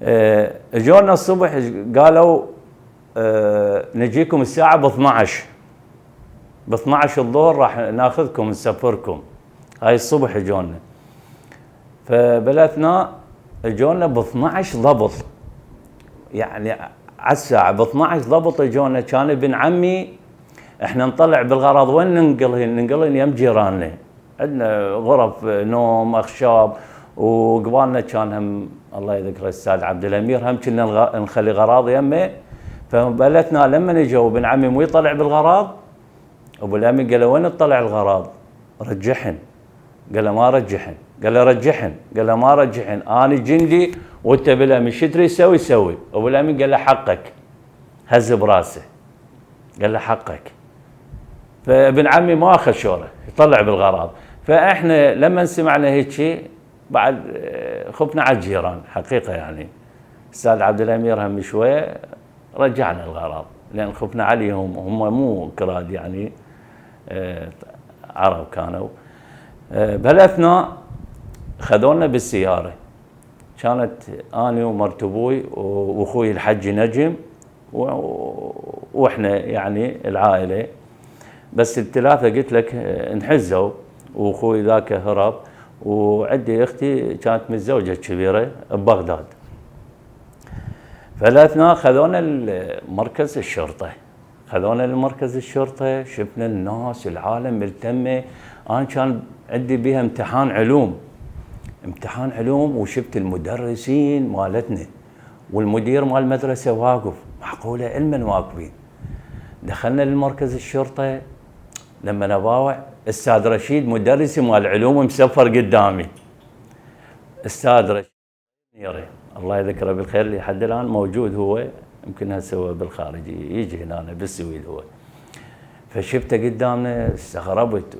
اجونا الصبح قالوا نجيكم الساعة ب 12 ب 12 الظهر راح ناخذكم نسفركم. هاي الصبح اجونا. فبلتنا اجونا ب 12 ضبط، يعني على الساعة ب 12 ضبط اجونا. كان ابن عمي احنا نطلع بالغراض وين ننقلهن يم جيراننا، عندنا غرف نوم اخشاب، وقبالنا كان هم الله يذكره الاستاذ عبد الامير هم كنا نخلي غراض يمه. فبلتنا لما اجوا ابن عمي مو يطلع بالغراض، ابو الامي قال له وين تطلع الغراض؟ رجحن. قال له ما رجحن. قال له رجحن. قال له ما رجحن، انا جندي وانت بالامي شو تريد تسوي سوي. ابو الامي قال له حقك، هز براسه قال له حقك. فابن عمي ما اخذ شوره يطلع بالغراض. فاحنا لما سمعنا هيك شيء بعد خفنا على الجيران حقيقه، يعني استاذ عبد الامير هم شويه رجعنا الغراض لان خفنا عليهم، هم مو كراد يعني عرب كانوا. بهالاثناء خذونا بالسياره، كانت اني ومرت ابوي واخوي الحج نجم واحنا يعني العائله، بس الثلاثه قلت لك انحزوا واخوي ذاك هرب، وعندي اختي كانت متزوجه كبيره ببغداد. فالاثناء خذونا مركز الشرطه، خذونا لمركز الشرطه، شفنا الناس العالم ملتمه. انا كان عندي بها امتحان علوم، وشفت المدرسين مالتنا والمدير مال المدرسه واقف، معقوله علما واقفين. دخلنا لمركز الشرطه، لما نباوع استاذ رشيد مدرسي مال العلوم مسفر قدامي. استاذ رشيد الله يذكره بالخير لحد الان موجود، هو يمكن هسه بالخارجي يجي هنا بالسويد هو. فشفته قدامنا استغربت،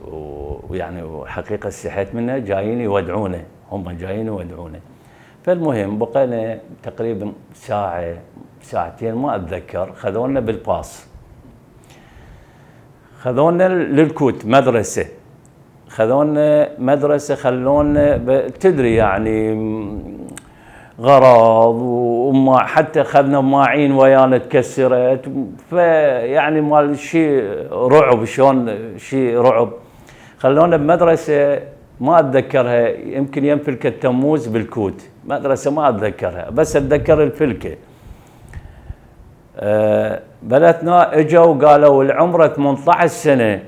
ويعني حقيقه استحيت منه، جايين يودعونه، هم جايين يودعونه. فالمهم بقينا تقريبا ساعه ساعتين ما اتذكر، خذونا بالباص، خذونا للكوت مدرسه، خلونا تدري يعني غراض، وما حتى اخذنا ماعين ويانا تكسرت، فيعني مال شيء رعب، شلون شيء رعب. خلونا بمدرسه ما اتذكرها، يمكن يم فلكه تموز بالكوت، مدرسه ما اتذكرها بس اتذكر الفلكه. بلتنا اجوا قالوا العمره 18 سنه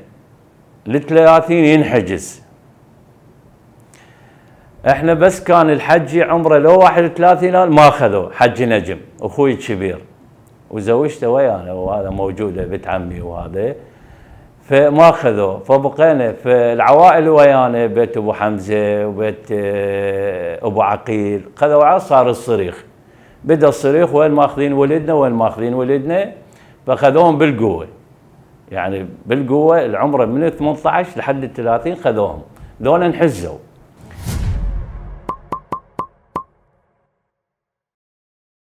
ل 30 ينحجز. احنا بس كان الحجي عمره لو 31 ما اخذوه، حجي نجم اخوي الكبير وزوجته ويانا، وهذا موجوده بنت عمي وهذا، فما اخذوه. فبقينا في العوائل ويانا، بيت ابو حمزه وبيت ابو عقيل، خذوا صار الصريخ، بدا الصريخ وين ماخذين ولدنا وين ماخذين ولدنا، فاخذوهم بالقوه، يعني بالقوه العمره من 18 لحد 30 خذوهم، ذولا انحزوا.